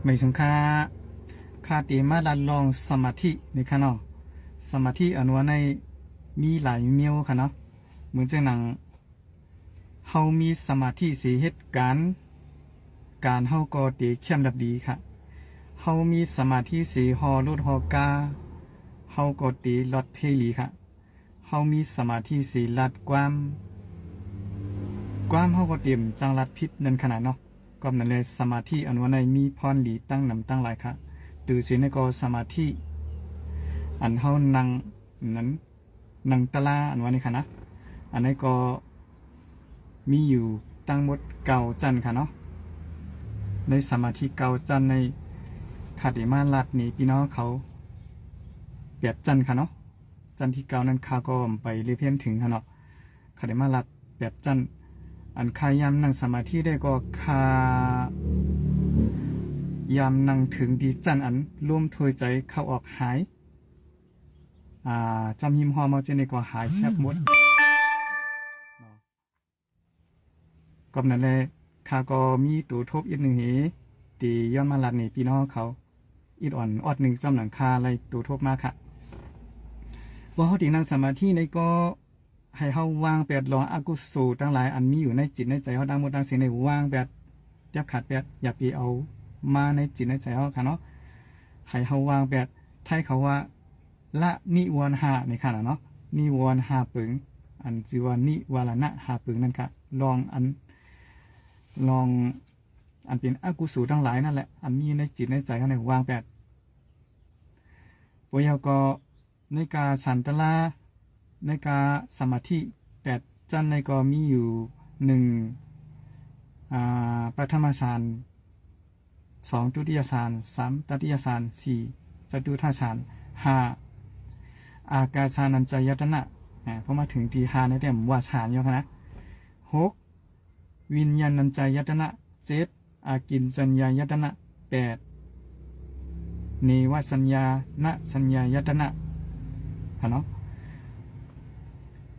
ໄໝສອງຂ້າ ຂ້າເຕມາລັດລອງສະມາທິນີ້ຄ່ະເນາະ. ສະມາທິອັນວ່າໃນມີຫຼາຍແນວຄ່ະເນາະ. ເໝືອນຈັ່ງໜັງ ເຮົາມີສະມາທິເສເຮັດການ ການເຮົາກໍເຕເຂັ້ມລັດດີຄ່ະ. ເຮົາມີສະມາທິເສຫໍລົດຫໍກາ ເຮົາກໍເຕລັດເພລີຄ່ະ. ເຮົາມີສະມາທິເສລັດຄວາມ ຄວາມເຮົາກໍເຕມຈັ່ງລັດຜິດນັ້ນຂະໜາດເນາະ. ກອບນັ້ນແຫຼະ ສະມາທິອັນວ່າໃນມີພອນດີຕັ້ງນຳຕັ້ງຫຼາຍຄ່ະ. ໂຕເສໃນກໍສະມາທິອັນເຮົານັ່ງນັ້ນ ນັ່ງຕາລາອັນວ່ານີ້ຄ່ະນະ. ອັນໃນກໍມີຢູ່ທັງໝົດເກົ້າຊັ້ນຄ່ະເນາະ. ໃນສະມາທິເກົ້າຊັ້ນໃນ ຂ້າເຕມາລັດໃຫ້ພີ່ນ້ອງເຂົາແປດຊັ້ນຄ່ະເນາະ. ຊັ້ນທີເກົ້ານັ້ນຂ້າກໍໄປເລເພນເຖິງຫັ້ນເນາະ. ຂ້າໄດ້ມາລັດແປດຊັ້ນ. ອັນຂ້າຍາມນັ່ງສະມາທິໄດ້ກໍຂ້າຍາມນັ່ງເຖິງທີ່ຊັ້ນອັນລົມຖ້ວຍໃຈເຂົ້າອອກຫາຍ ອາ ຈຳຫິມຫໍ່ເຮົາຈັ່ງໃດກໍຫາຍແຊບໝົດ. ກອບນັ້ນແຫຼະ ຂ້າກໍມີໂຕທົບອີກໜຶ່ງເຫ ທີ່ຍ້ອນມາລັດໃຫ້ພີ່ນ້ອງເຂົາ ອີດອອນອອດໜຶ່ງ ຈອມຫຼັງຄາໄລ່ໂຕທົບມາຄ່ະ. ເມື່ອເຮົາຕິງນັ່ງສະມາທິໃນກໍໃຫ້ເຮົາວາງແປດລອງອະກຸໂສທັງຫຼາຍອັນມີຢູ່ໃນຈິດໃນໃຈເຮົາທັງໝົດທັງສິ້ນໃນວາງແປດ ແຕບຂາດແປດ ຢ່າໄປເອົາມາໃນຈິດໃນໃຈເຮົາຄ່ະເນາະ. ໃຫ້ເຮົາວາງແປດ ໄທເຂົາວ່າ ລະນິວອນຫ້ານີ້ຄ່ະນະເນາະ. ນິວອນຫ້າເປິງ ອັນຊື່ວ່ານິວາລະນະຫ້າເປິງນັ້ນຄ່ະ. ລອງອັນ ລອງອັນເປັນອະກຸໂສທັງຫຼາຍນັ້ນແຫຼະ ອັນມີໃນຈິດໃນໃຈເຮົານີ້ວາງແປດ. ປະໂຫຍດກໍ ໃນກາສັນຕະລາ ໃນກາສະມາທິແປດຊັ້ນໃນກໍມີຢູ່ ໜຶ່ງ ອາ ປະຖະມະສານ, ສອງ ທຸຕິຍະສານ, ສາມ ຕະຕິຍະສານ, ສີ່ ຈະຕຸທະສານ, ຫ້າ ອາກາສານັນຈາຍະຕະນະ. ອາ ພໍມາເຖິງທີຫ້າໃນແຕ້ມວ່າສານຢູ່ຫັ້ນນະ. ຫົກ ວິນຍານັນຈາຍະຕະນະ, ເຈັດ ອາກິນຈັນຍາຍະຕະນະ, ແປດ ເນວະສັນຍານະສັນຍາຍະຕະນະ ຫັ້ນເນາະ.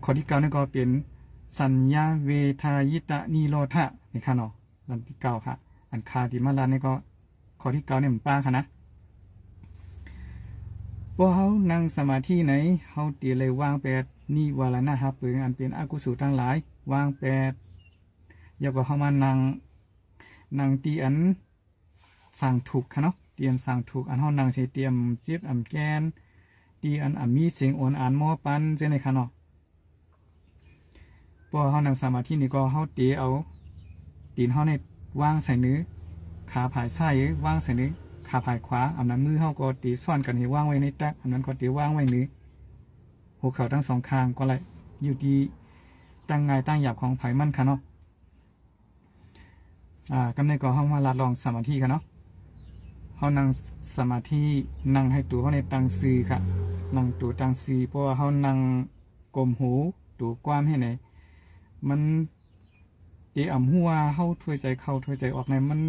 ຂໍ້ທີເກົ້ານີ້ກໍເປັນສັນຍາເວທາຍິຕະນິໂຣທະນີ້ຄ່ະເນາະ. ອັນທີເກົ້າຄ່ະ ອັນຄາຕິມາລາດນີ້ກໍຂໍ້ທີເກົ້ານີ້ມັນປາຄ່ະນະ. ພວກເຮົານັ່ງສະມາທິໃນ ເຮົາຕິເລີຍວາງແປດນິວາລະນະຫ້າເປິງ ອັນເປັນອະກຸໂສທັງຫຼາຍ ວາງແປດ ແລ້ວກໍເຮົາມານັ່ງ ນັ່ງທີ່ອັນສ້າງທຸກຄ່ະເນາະ, ທີ່ອັນສ້າງທຸກ ອັນເຮົານັ່ງໃສ່ທີ່ອຳເຈັບອຳແກ່ນ ທີ່ອັນອຳມີເສັງໂອນອານມໍ່ປັ່ນຈັ່ງໃດຄ່ະເນາະ. ເພາະວ່າເຮົານັ່ງສະມາທິນີ້ກໍເຮົາເຕເອົາຕີນເຮົານີ້ວາງໃສ່ເໜືອຂາພາຍຊ້າຍ ວາງໃສ່ເໜືອຂາພາຍຂວາ, ອຳນັ້ນມືເຮົາກໍເຕຊ້ອນກັນໃຫ້ວາງໄວ້ໃນຕັກ, ອຳນັ້ນກໍເຕວາງໄວ້ເໜືອຫົວເຂົ່າທັງສອງຂ້າງກໍໄດ້, ຢູ່ທີ່ຕັ້ງງ່າຍຕັ້ງຫຍາບຂອງໃຜມັນຄ່ະເນາະ. ອາ ກຳໃນກໍເຮົາມາລາດລອງສະມາທິຄ່ະເນາະ. ເຮົານັ່ງສະມາທິ ນັ່ງໃຫ້ຕົວເຮົານີ້ຕັ້ງຊື່ຄ່ະ, ນັ່ງຕົວຕັ້ງຊື່, ເພາະວ່າເຮົານັ່ງກົ້ມຫູ ຕົວກວ້າມເຮັດໃດ ມັນເຕອຳຮູ້ວ່າເຮົາຖ້ວຍໃຈເຂົ້າຖ້ວຍໃຈອອກໃນ ມັນ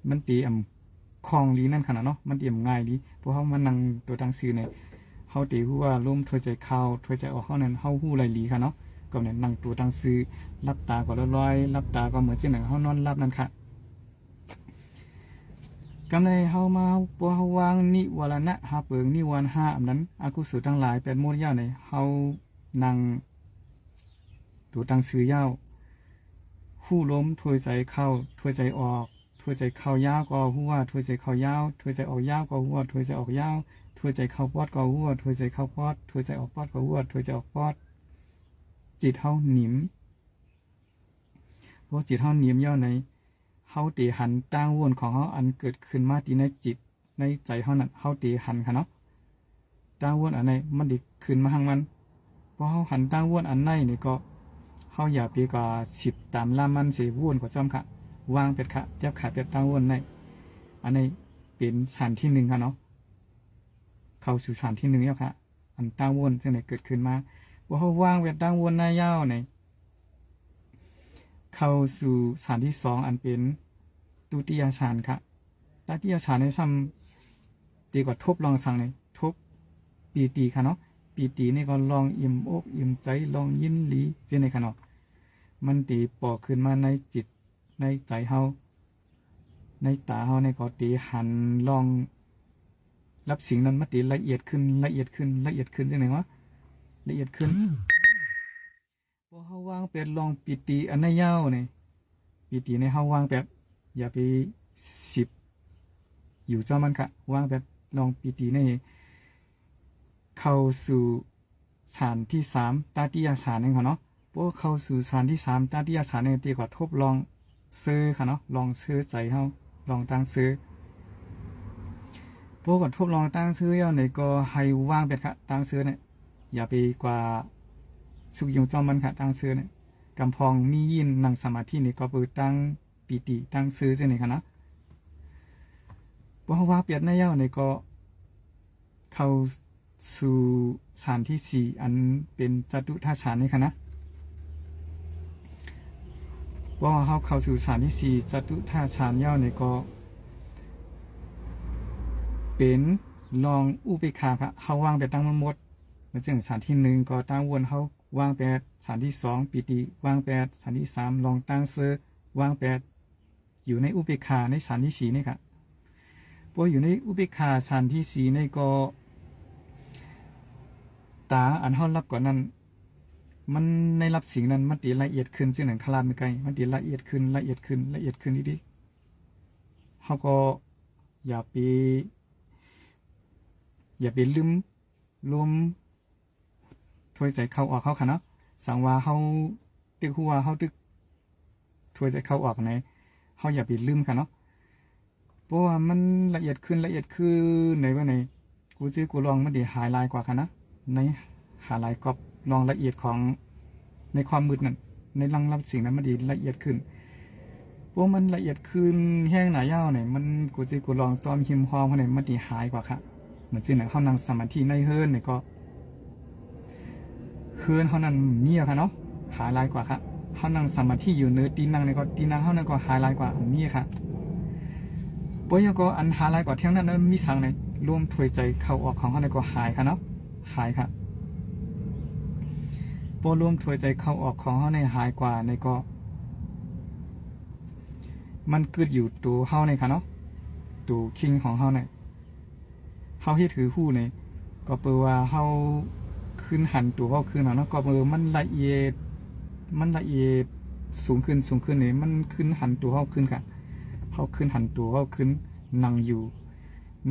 ມັນເຕອຳຄ່ອງລີນັ້ນຂະໜາດເນາະ, ມັນເຕອຳງ່າຍລີ. ພວກເຮົາມານັ່ງຕົວຕັ້ງຊື່ໃນ ເຮົາເຕຮູ້ວ່າລົມຖ້ວຍໃຈເຂົ້າຖ້ວຍໃຈອອກເຮົານັ້ນ ເຮົາຮູ້ໄດ້ລີຂະເນາະ. ກໍແມ່ນນັ່ງຕົວຕັ້ງຊື່ ຫຼັບຕາກໍລອຍໆ ຫຼັບຕາກໍເໝືອນຈັ່ງໜັງເຮົານອນຫຼັບນັ້ນຂະ. ກຳໃນເຮົາມາ ພວກເຮົາວາງນິວະລະນະຫ້າເປີງ ນິວອນຫ້າອຳນັ້ນ ອະກຸສົນທັງຫຼາຍແປດໝົດແລ້ວໃນ ເຮົານັ່ງ ໂຕຕັ້ງຊື່ຍາວ ຮູ້ລົມຖ້ວຍໃຈເຂົ້າຖ້ວຍໃຈອອກ, ຖ້ວຍໃຈເຂົ້າຍາວກໍຮູ້ວ່າຖ້ວຍໃຈເຂົ້າຍາວ, ຖ້ວຍໃຈອອກຍາວກໍຮູ້ວ່າຖ້ວຍໃຈອອກຍາວ, ຖ້ວຍໃຈເຂົ້າປອດກໍຮູ້ວ່າຖ້ວຍໃຈເຂົ້າປອດ, ຖ້ວຍໃຈອອກປອດກໍຮູ້ວ່າຖ້ວຍໃຈອອກປອດ. ຈິດເຮົາໜິມ, ເພາະຈິດເຮົາໜິມແລ້ວໃນ ເຮົາເຕຫັນຕ່າງວົນຂອງເຮົາອັນເກີດຂຶ້ນມາທີ່ໃນຈິດ ໃນໃຈເຮົານັ້ນ ເຮົາເຕຫັນຂະເນາະ, ຕ່າງວົນອັນໃດມັນເດຂຶ້ນມາທາງມັນ. ພໍເຮົາຫັນຕ່າງວົນອັນໃດນີ້ກໍ ເຮົາຢ່າໄປກະສິບຕາມລຳມັນເສ ວົນກໍຈ້ອມຂະ, ວາງແປດຂະ, ຈັບຂາແປດຕ່າງວົນໃດ. ອັນນີ້ເປັນສານທີໜຶ່ງຂະເນາະ, ເຂົ້າສູ່ສານທີໜຶ່ງແລ້ວຂະ. ອັນຕ່າງວົນຈັ່ງໃດເກີດຂຶ້ນມາ, ພໍເຮົາວາງແປດຕ່າງວົນໃນຍາວໃນ ເຂົ້າສູ່ສານທີສອງ ອັນເປັນຕຸຕິຍະສານຂະ. ຕະຕິຍະສານໃນຊ້ຳ ເຕກວ່າທົບລອງສັງໃນ ທົບປີຕິຂະເນາະ, ປີຕິນີ້ກໍລອງອີ່ມອົກອີ່ມໃຈ ລອງຍິນດີຈັ່ງໃດຂະເນາະ. ມັນເຕເປາະຂຶ້ນມາໃນຈິດໃນໃຈເຮົາ ໃນຕາເຮົານີ້ກໍເຕະຫັນລ່ອງ ລັບສິງນັ້ນມັນເຕະລະອຽດຂຶ້ນ ລະອຽດຂຶ້ນ ລະອຽດຂຶ້ນ ຈັ່ງໃດວະ ລະອຽດຂຶ້ນ. ພໍເຮົາວາງແປດລ່ອງປີຕິອັນໃນຍາວນີ້ ປີຕິໃນເຮົາວາງແປດ ຢ່າໄປສິບຢູ່ຈອມມັນຄະ ວາງແປດລ່ອງປີຕິໃນ ເຂົ້າສູ່ ສານທີສາມ ຕາຕິຍະສານນີ້ເນາະ. ພໍເຂົ້າສູ່ສານທີສາມ ຕາຕິຍະສານນີ້ ເຕກະທົບລ່ອງເຊີຄະເນາະ ລ່ອງເຊີໃຈເຮົາ ລ່ອງຕ່າງເຊີ. ພໍກະທົບລ່ອງຕ່າງເຊີແລ້ວນີ້ ກໍໃຫ້ວາງແປດຄະ ຕ່າງເຊີນີ້ ຢ່າໄປກວ່າຊຸກຍູ້ຈອມມັນຄະ ຕ່າງເຊີນີ້. ກຳພອງມີຍິນນັ່ງສະມາທິນີ້ ກໍເປີດຕ່າງປີຕິ ຕ່າງເຊີຈັ່ງນີ້ຄະນະ. ພໍເຮົາວາງແປດໃນແລ້ວນີ້ ກໍເຂົ້າ ສູ່ສານທີສີ່ ອັນເປັນຈະຕຸທາດສານນີ້ຄະນະ. ພໍເຮົາເຂົ້າສູ່ສານທີສີ່ ຈະຕຸທາດສານແລ້ວນີ້ ກໍເປັນລ່ອງອຸເບກຂາຄະ ເຮົາວາງແປດທັງໝົດ. ເໝືອນເຊັ່ນສານທີໜຶ່ງ ກໍຕາງວົນເຮົາວາງແປດ ສານທີສອງ ປີຕິ ວາງແປດ ສານທີສາມ ລ່ອງຕ່າງເຊີ ວາງແປດ ຢູ່ໃນອຸເບກຂາໃນສານທີສີ່ນີ້ຄະ. ພໍຢູ່ໃນອຸເບກຂາສານທີສີ່ນີ້ ກໍຕາອັນເຮົາລັບກ່ອນນັ້ນ ມັນໃນລັບສິງນັ້ນ ມັນເຕລະອຽດຂຶ້ນ ເຊັ່ນໜຶ່ງຄະລາດແມ່ນໄກ່ ມັນເຕລະອຽດຂຶ້ນ ລະອຽດຂຶ້ນ ລະອຽດຂຶ້ນອີກໆ. ເຮົາກໍຢ່າໄປ ຢ່າໄປລືມ ລົມຖອຍໃຈເຂົ້າອອກເຮົາຄະເນາະ. ສັງວ່າເຮົາຕຶກຮູ້ວ່າເຮົາຕຶກຖອຍໃຈເຂົ້າອອກໃນ ເຮົາຢ່າໄປລືມຄະເນາະ. ເພາະວ່າມັນລະອຽດຂຶ້ນ ລະອຽດຂຶ້ນໃນວ່າໃນ ກູຈື່ກູລ່ອງມັນຊິຫາຍຫຼາຍກວ່າຄະນະ ໃນຫາຫຼາຍກອບລ່ອງລະອຽດຂອງ ໃນຄວາມມືດນັ້ນ ໃນລ່ອງລັບສິງນັ້ນ ມັນຊິລະອຽດຂຶ້ນ. ເພາະມັນລະອຽດຂຶ້ນແຮງໜ້າຍາວນີ້ ມັນກູຈື່ກູລ່ອງຈອມຮິມຮອມເຮົານີ້ ມັນຊິຫາຍກວ່າຄະ. ເໝືອນເຊັ່ນເຮົານັ່ງສະມາທິໃນເຮືອນນີ້ກໍ ເຮືອນເຮົານັ້ນມີຄະເນາະ ຫາຍຫຼາຍກວ່າຄະ. ເຮົານັ່ງສະມາທິຢູ່ເໜືອຕີນນັ່ງນີ້ກໍ ຕີນນັ່ງເຮົານັ້ນກໍຫາຍຫຼາຍກວ່າມີຄະ. ບໍ່ຢ່າງກໍອັນຫາຍຫຼາຍກວ່າແຖວນັ້ນ ມີສັງໃນ ລົມຖອຍໃຈເຂົ້າອອກຂອງເຮົານີ້ກໍຫາຍຄະເນາະ ຫາຍຄະ. ພໍລົມຖອຍໃຈເຂົ້າອອກຂອງເຮົານີ້ຫາຍກວ່ານີ້ກໍ ມັນກຶດຢູ່ໂຕເຮົານີ້ຄະເນາະ ໂຕຄິງຂອງເຮົານີ້ ເຮົາເຮັດຄືຮູ້ນີ້ ກໍເປີວ່າເຮົາຄືນຫັນໂຕເຮົາຄືນເນາະ ກໍເປີມັນລະອຽດ ມັນລະອຽດສູງຂຶ້ນ ສູງຂຶ້ນນີ້ ມັນຄືນຫັນໂຕເຮົາຄືນກະ ເຮົາຄືນຫັນໂຕເຮົາຄືນ ນັ່ງຢູ່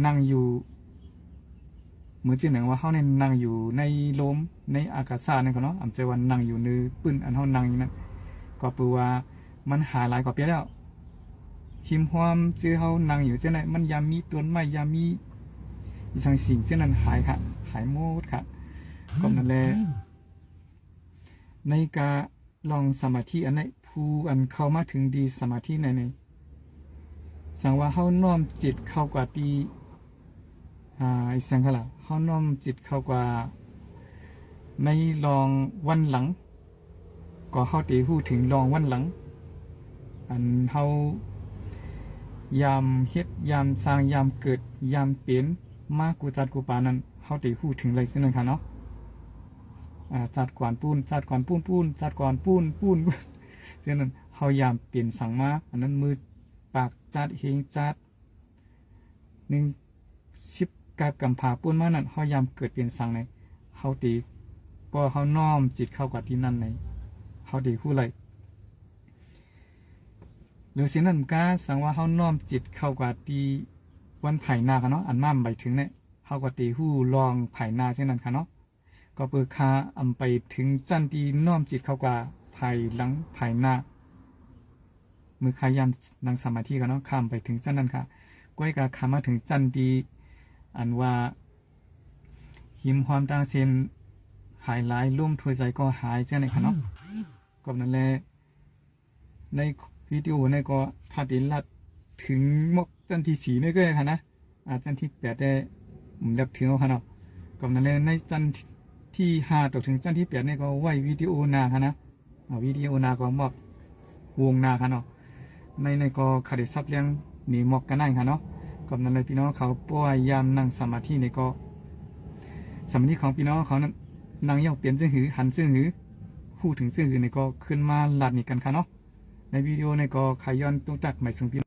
ນັ່ງຢູ່ ເໝືອນເຊັ່ນຫຍັງວ່າເຮົານີ້ນັ່ງຢູ່ໃນລົມ ໃນອາກາສະນັ້ນກະເນາະ ອຳຈະວ່ານັ່ງຢູ່ເນີປຶ້ນອັນເຮົານັ່ງຢູ່ນັ້ນ ກໍເປີວ່າມັນຫາຍຫຼາຍກວ່າປຽແລ້ວ. ຮິມຮອມເຈົ້າເຮົານັ່ງຢູ່ຈັ່ງໃດ ມັນຢ່າມີຕົ້ນໄມ້ ຢ່າມີອີ່ສັງສິ່ງເຊັ່ນນັ້ນ ຫາຍຄະ ຫາຍໝົດຄະ. ກໍນັ້ນແຫຼະ ໃນກາ ລ່ອງສະມາທິອັນໃດ ຜູ້ອັນເຂົ້າມາເຖິງດີສະມາທິໃນນີ້ ສັງວ່າເຮົານ້ອມຈິດເຂົ້າກວ່າທີ່ ອ່າ ອີ່ສັງຄະລະ ເຮົານ້ອມຈິດເຂົ້າກວ່າໃນລ່ອງວັນຫຼັງ ກໍເຮົາເຕຮູ້ເຖິງລ່ອງວັນຫຼັງ ອັນເຮົາຍາມເຮັດ ຍາມສ້າງ ຍາມເກີດ ຍາມເປັນ ມາກູ່ຈັດກູ່ປານນັ້ນ ເຮົາເຕຮູ້ເຖິງໄດ້ເຊັ່ນນັ້ນຄະເນາະ. ອ່າ ຊາດກ່ອນປູນ ຊາດກ່ອນປູນ ປູນ ຊາດກ່ອນປູນ ປູນ ເຊັ່ນນັ້ນ ເຮົາຍາມເປັນສັງມາ ອັນນັ້ນມືປາກຊາດເຮງຊາດ ໜຶ່ງ ສິບກາບກຳພາປູນມານັ້ນ ເຮົາຍາມເກີດເປັນສັງໃນ ເຮົາເຕ ພໍເຮົານ້ອມຈິດເຂົ້າກວ່າທີ່ນັ້ນໃນ ເຮົາເຕຮູ້ໄດ້. ຫຼື ເຊັ່ນນັ້ນກະ ສັງວ່າເຮົານ້ອມຈິດເຂົ້າກວ່າທີ່ວັນພາຍໜ້າຄະເນາະ ອັນມາມໄປເຖິງໃນ ເຮົາກໍເຕຮູ້ລ່ອງພາຍໜ້າເຊັ່ນນັ້ນຄະເນາະ. ກໍເປີຄາອຳໄປເຖິງຊັ້ນທີ່ນ້ອມຈິດເຂົ້າກວ່າພາຍຫຼັງພາຍໜ້າ ເມື່ອຄາຍາມນັ່ງສະມາທິຄະເນາະ ຂ້າມໄປເຖິງຊັ້ນນັ້ນຄະ ກ້ອຍກະຂ້າມມາເຖິງຊັ້ນທີ່ ອັນວ່າຮິມຮອມຕ່າງເສັ້ນຫາຍຫຼາຍ ລົມຖອຍໃຈກໍຫາຍຈັ່ງໃດຄະເນາະ. ກໍນັ້ນແຫຼະ ໃນວິດີໂອນີ້ກໍຖ້າໄດ້ລັດເຖິງໝົດຊັ້ນທີສີ່ນີ້ກໍຄະນະ ອ່າ ຊັ້ນທີແປດແຕ່ ອືມ ລັດເຖິງເອົາຄະເນາະ. ກໍນັ້ນແຫຼະ ໃນຊັ້ນທີຫ້າຕໍ່ເຖິງຊັ້ນທີແປດນີ້ກໍໄວ້ວິດີໂອໜ້າຄະນະ ເອົາວິດີໂອໜ້າກໍໝອກວົງໜ້າຄະເນາະ. ໃນນີ້ກໍຂ້າໄດ້ສັບລຽງນີ້ໝອກກະນັ້ນຄະເນາະ. ກໍນັ້ນແຫຼະ ພີ່ນ້ອງເຂົາ ເພາະວ່າຍາມນັ່ງສະມາທິນີ້ກໍ ສະມາທິຂອງພີ່ນ້ອງເຂົານັ້ນ ນັ່ງຢ່າງເປັນຈັ່ງຫື ຫັນຈັ່ງຫື ຮູ້ເຖິງຈັ່ງຫືນີ້ກໍຂຶ້ນມາລັດນີ້ກັນຄະເນາະ. ໃນວິດີໂອນີ້ກໍຂ້າຍ້ອນຕົງຕັກໝາຍເຖິງພີ່